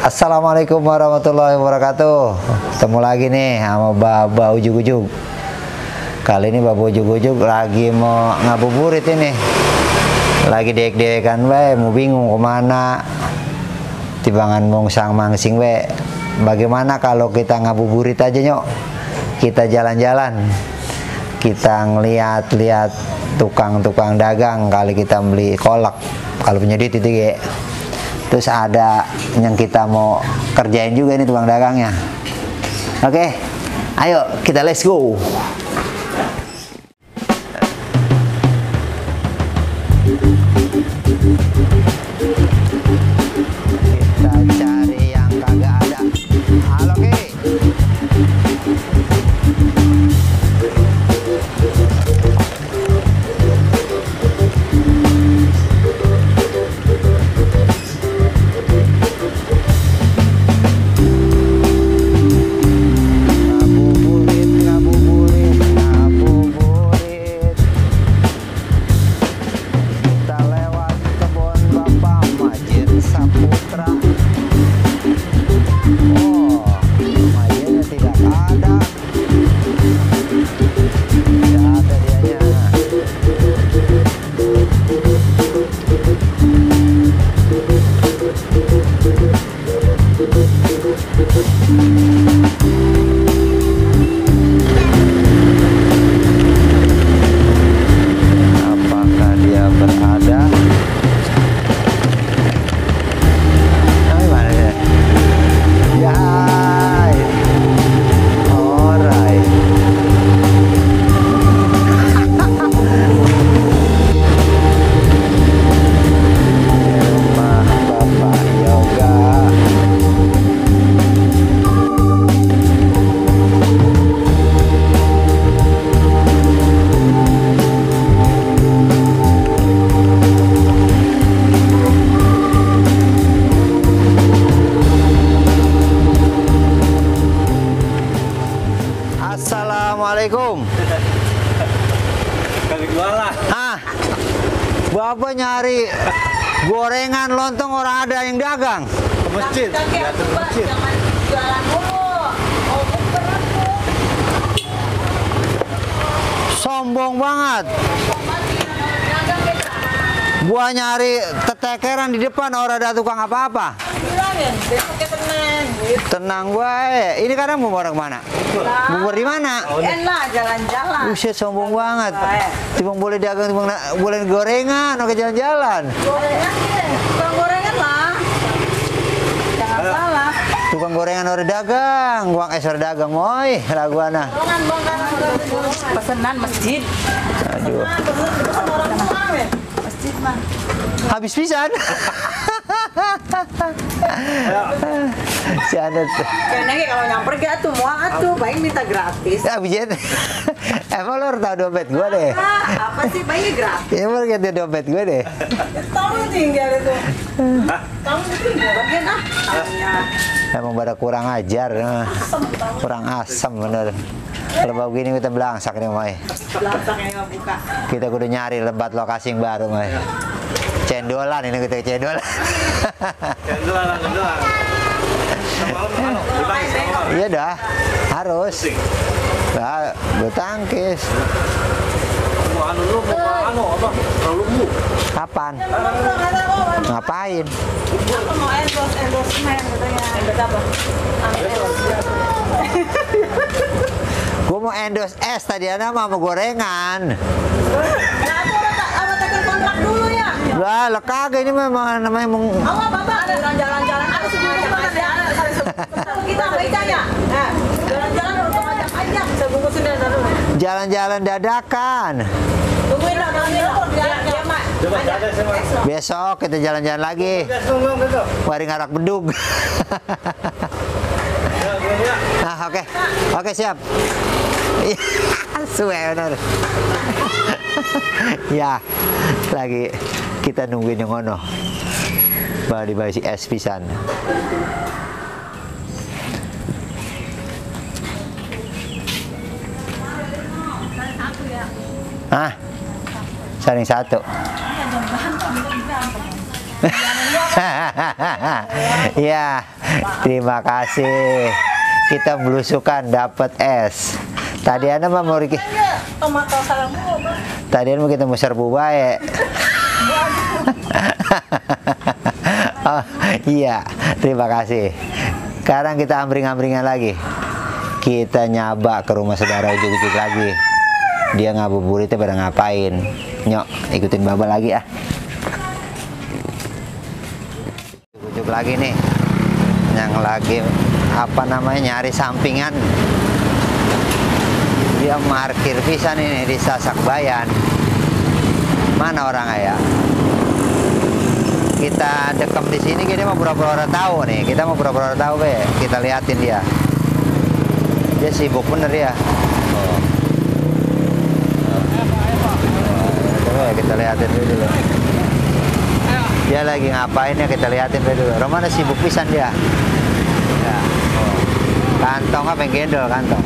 Assalamualaikum warahmatullahi wabarakatuh. Ketemu lagi nih sama Baba Ujug-Ujug. Kali ini Baba Ujug-Ujug lagi mau ngabuburit ini. Lagi dek-dekan we, mau bingung kemana. Tibangan mongsang mangsing we. Bagaimana kalau kita ngabuburit aja nyok? Kita jalan-jalan. Kita ngeliat-liat tukang-tukang dagang. Kali kita beli kolak. Kalau punya duit itu ya. Terus ada yang kita mau kerjain juga nih tukang dagangnya. Oke, ayo kita let's go. Kita cari yang kagak ada. Halo Ki. Assalamualaikum. Kagak jualan. Bapak nyari gorengan lontong orang ada yang dagang. Ke masjid. Jatuh ke masjid. Jangan jualan dulu. Oh, berat tuh. Sombong banget. Dagang kita. Gua nyari tetekeran di depan orang ada tukang apa-apa. Bilangin, besoknya Senin. Tenang gue. Ini kadang mau orang mana? Bubur di mana? Enak jalan-jalan. Buset, sombong banget. Cuma boleh dagang, cuma boleh gorengan, oke jalan-jalan. Gorengan deh. Tukang gorengan lah. Jangan salah. Tukang gorengan orang dagang, uang orang dagang, moy, laguana. Pesenan masjid. Aduh. Pesenan orang tua weh. Masjid mah. Habis pisan. Si Anet. Kayaknya kalau nyamper gak tuh mau atuh, baik minta gratis. Ya bijet. Emang lo tau dompet gue deh. Apa sih baiknya gratis? Emang lihat dompet gue deh. Tahu tinggal itu. Tahu tinggal bagian tahunya. Emang pada kurang ajar, kurang asam bener. Kalau begini kita belangsak nih, Mai. Belakang yang buka. Kita kudu nyari lebat lokasi yang baru, Mai. Cendolan ini kita cendolan. Cendolan. Iya dah, harus. Nah, gue tangkis. Mau apa? Terlalu. Kapan? Ngapain? Aku mau endorsement katanya. Endorse apa? Gue mau endorse es tadi ada mau gorengan. Nah, aku apa tekan kontrak dulu ya? Lah, kagak ini memang namanya Awak bapak ada jalan-jalan ada sebelum kita becanya. Nah, jalan-jalan untuk ajak aja. Sebungkus sudah dulu. jalan-jalan dadakan. Tungguin lah, dia mak. Coba ada semua. Besok kita jalan-jalan lagi. Waring arak bedug. Nah, oke. Oke, siap. Suwe bener. Ya, lagi kita nungguin yang ono. Baru dibayar si es pisan. Saring satu. Ya, terima kasih. Kita belusukan dapat es. Tadi Anda mau tadi mau kita mau serbu baik. Oh, iya, terima kasih. Sekarang kita ambring-ambringan lagi. Kita nyaba ke rumah saudara ujuk-ujuk lagi. Dia ngabuburitnya pada ngapain? Nyok, ikutin Baba lagi ah. Ujuk-ujuk lagi nih. Yang lagi apa namanya nyari sampingan. Dia parkir pisan ini di Sasakbayan. Mana orang ya? Kita dekam di sini, kita mau pura-pura tahu nih. Kita mau pura-pura tahu be. Kita liatin dia. Dia sibuk bener ya. Coba kita liatin dulu. Dia lagi ngapain ya, kita liatin dulu. Romana sibuk pisan dia. Ya. Kantong apa yang gendol kantong?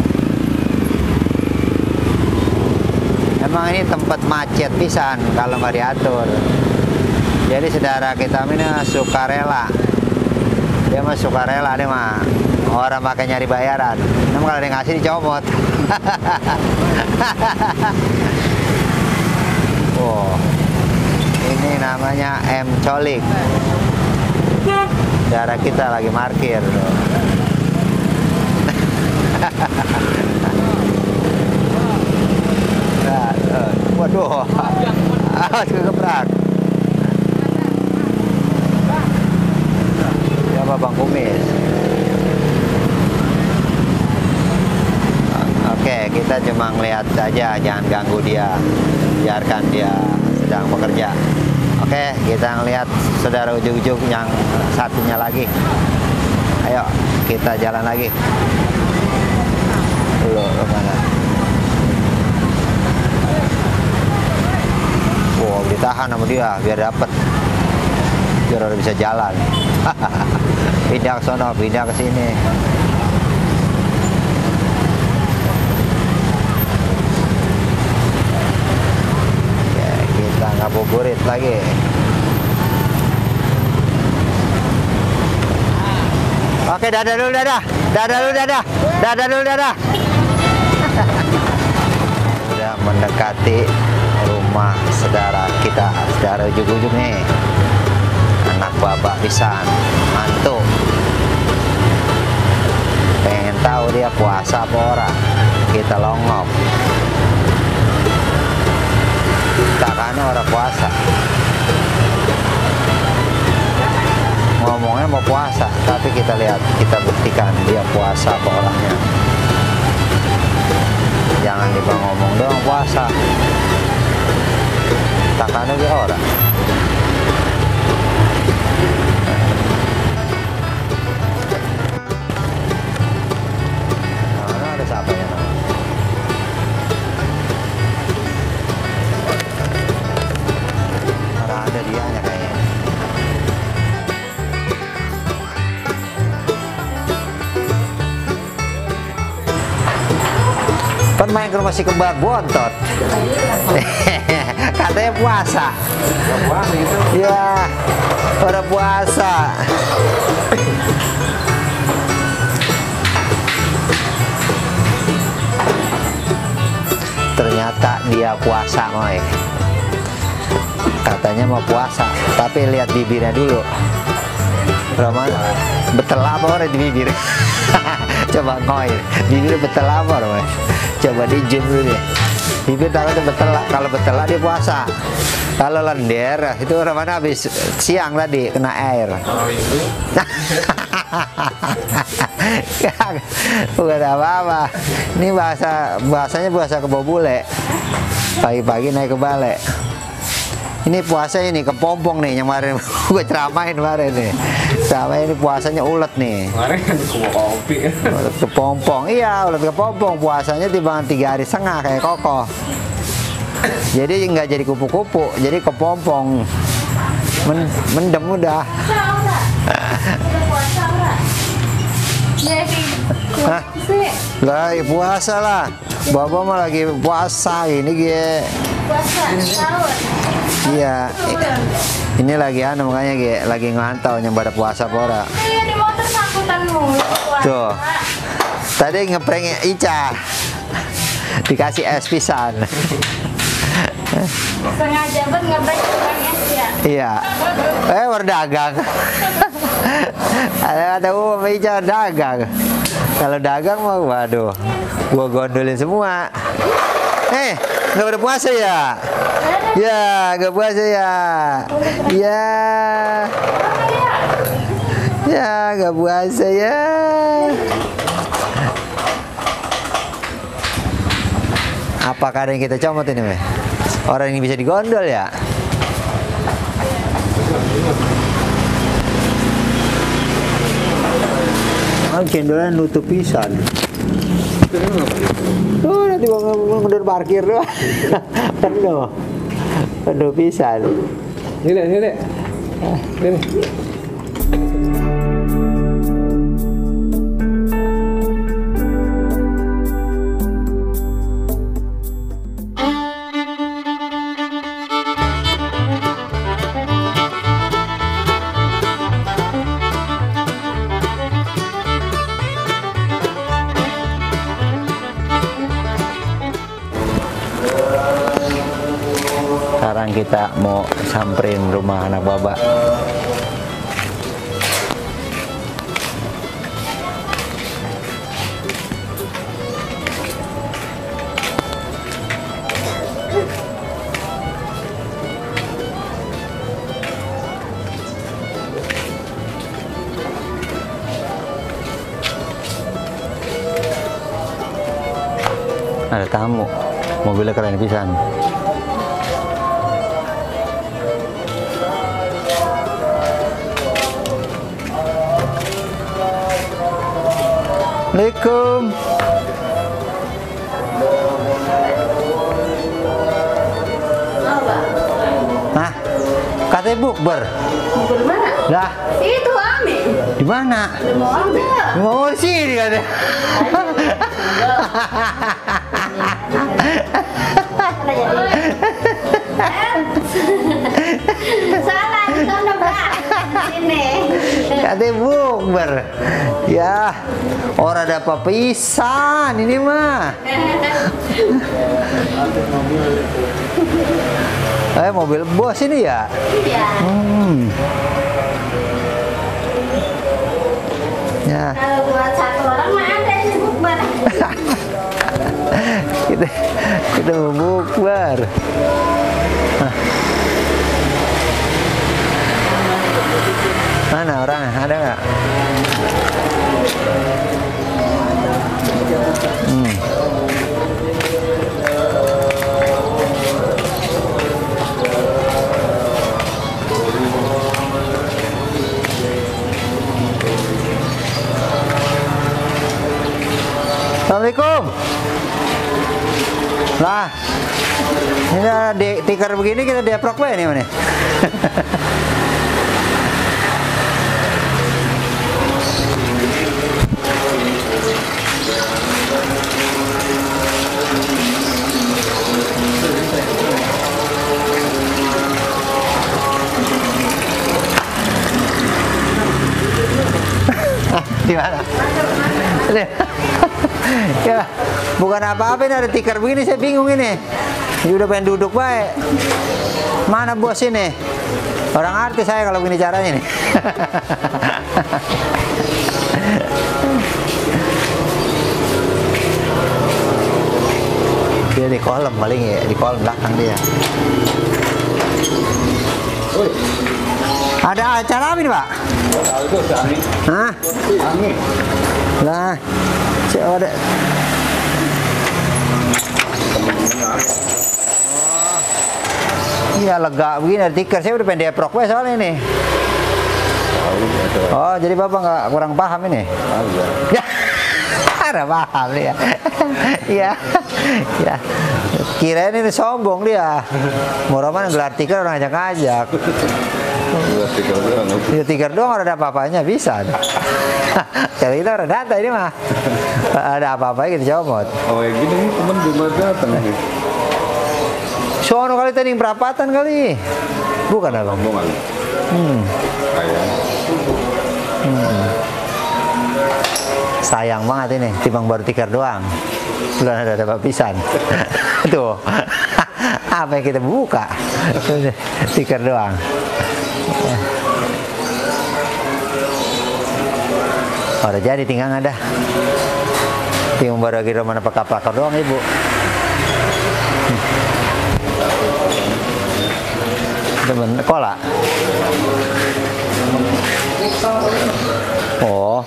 Emang ini tempat macet pisan kalau nggak diatur. Jadi saudara kita ini sukarela. Dia mah sukarela, dia mah orang pakai nyari bayaran. Namun kalau dia ngasih dicomot. Oh, ini namanya M Colik. Saudara kita lagi parkir. Waduh, awas kegebrak. Siapa Bang Kumis? Oke, kita cuma ngeliat saja, jangan ganggu dia. Biarkan dia sedang bekerja. Oke, kita ngeliat saudara ujuk-ujuk yang satunya lagi. Ayo, kita jalan lagi. Loh, kemana? Wow, ditahan sama dia biar dapat, biar udah bisa jalan. Pindah ke sono, pindah ke sini. Ya, kita ngabuburit lagi. Oke, dadah dulu, dadah. Dadah dulu, dadah. Dadah dulu, dadah. Sudah mendekati rumah saudara kita, saudara ujuk-ujuk nih. Anak bapak pisan, mantuk. Pengen tahu dia puasa apa ora. Kita longok. Kakaknya orang puasa. Ngomongnya mau puasa, tapi kita lihat, kita buktikan dia puasa apa orangnya. Jangan tiba ngomong doang puasa. Kakaknya dia orang. Nah, ada siapa ya? Ada dianya kayaknya. Kan main ke rumah si kembar bontot. Katanya puasa. Ya, pada puasa. Ternyata dia puasa, Moy. Katanya mau puasa, tapi lihat bibirnya dulu. Roman, betel apa orang di bibir? Coba ngoy, bibir betel apa Roman? Coba di zoom dulu deh. Bibir takutnya betelak, kalau betelak dia puasa. Kalau lender itu Roman habis siang tadi kena air. Bukan apa-apa. Ini bahasanya puasa kebo bule. Pagi-pagi naik ke balai. Ini puasa ini kepompong nih yang kemarin gue ceramain kemarin nih. Sama ini puasanya ulet nih. Kemarin kan kopi. Ulet kepompong. Iya, ulet kepompong puasanya timbangan 3 hari setengah kayak kokoh. Jadi nggak jadi kupu-kupu, jadi kepompong. Mendem udah. Hah? Lah, puasa lah. Bapak mah lagi puasa ini gie. Puasa sahur. Iya. Ini lagi anu makanya gie, lagi ngantau yang pada puasa pora. Iya di motor sangkutan mulu. Puasa. Tuh. Tadi ngeprank Ica. Dikasih es pisan. Sengaja banget ngebrek es ya. Iya. Berdagang. Ada Ica dagang. Kalau dagang mah waduh, gua gondolin semua. Nggak pada puasa ya? Ya, nggak puasa ya? Ya. Ya, nggak puasa ya. Apakah ada yang kita comot ini, Meh? Orang ini bisa digondol ya? Cendolnya nutup pisan. Oh, nanti mundur parkir doang. Penuh pisan. Ini. Sekarang kita mau samperin rumah anak Baba. Ada tamu, mobilnya keren pisan. Assalamualaikum. Nah, katanya bukber. Bukber mana? Lah, Itu Ami. di mana? Udah mau ambil. Mau di sini katanya. Salah, di sana Pak. Sini. Katanya bukber. Ya, orang ada apa pisan ini mah. Mobil bos ini ya? Iya. Ya. Kalau buat satu orang mah ada sih bukber. kita mau bukber. Mana orang? Ada nggak? Assalamualaikum. Lah, ini ada tikar begini kita deprok apa ini mana? Di mana? Ya, bukan apa-apa ini ada tikar begini saya bingung ini. Ini udah pengen duduk baik. Mana bos ini? Orang artis saya kalau begini caranya nih. Dia di kolam paling ya, di kolam belakang dia. Ada acara apa ini, Pak? Hah? Lah, ada. Iya lega begini ada tikar. Saya udah pengen deprok soalnya ini. Oh, jadi Bapak nggak kurang paham ini? Ya, ada paham dia. Iya, ya. Kirain ini sombong dia. Mau roman gelar tikar orang ajak-ajak. Ya tikar doang ada apa-apanya bisa. Kalau kita udah data ini mah ada apa-apa kita comot. Oh yang gini nih temen belum datang nih. Sono kali tadi perapatan kali. Bukan abang. Rombongan. Kayak. Sayang banget ini, timbang baru tikar doang. Belum ada pisan. Tuh. Apa yang kita buka? Tikar doang. Udah jadi tinggal ada. Timbang baru lagi mana pakar doang ibu. Temen kola. Oh.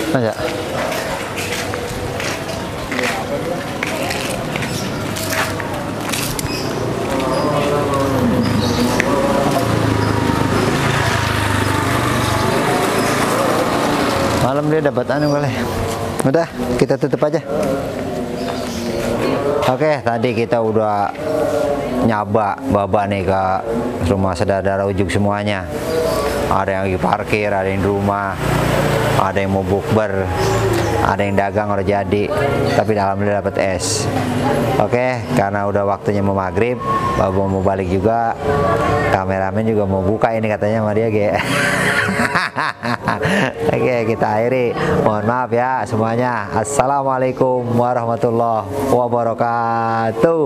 Masa? Malam dia dapat anu boleh. Udah, kita tutup aja. Oke, tadi kita udah nyaba baba nih ke rumah saudara Ujug semuanya. Ada yang lagi parkir, ada yang di rumah, ada yang mau bukber, ada yang dagang udah jadi, tapi alhamdulillah dapat es. Oke, karena udah waktunya mau maghrib, baba mau balik juga, kameramen juga mau buka ini katanya sama dia ge. Oke, kita akhiri. Mohon maaf ya semuanya. Assalamualaikum warahmatullahi wabarakatuh.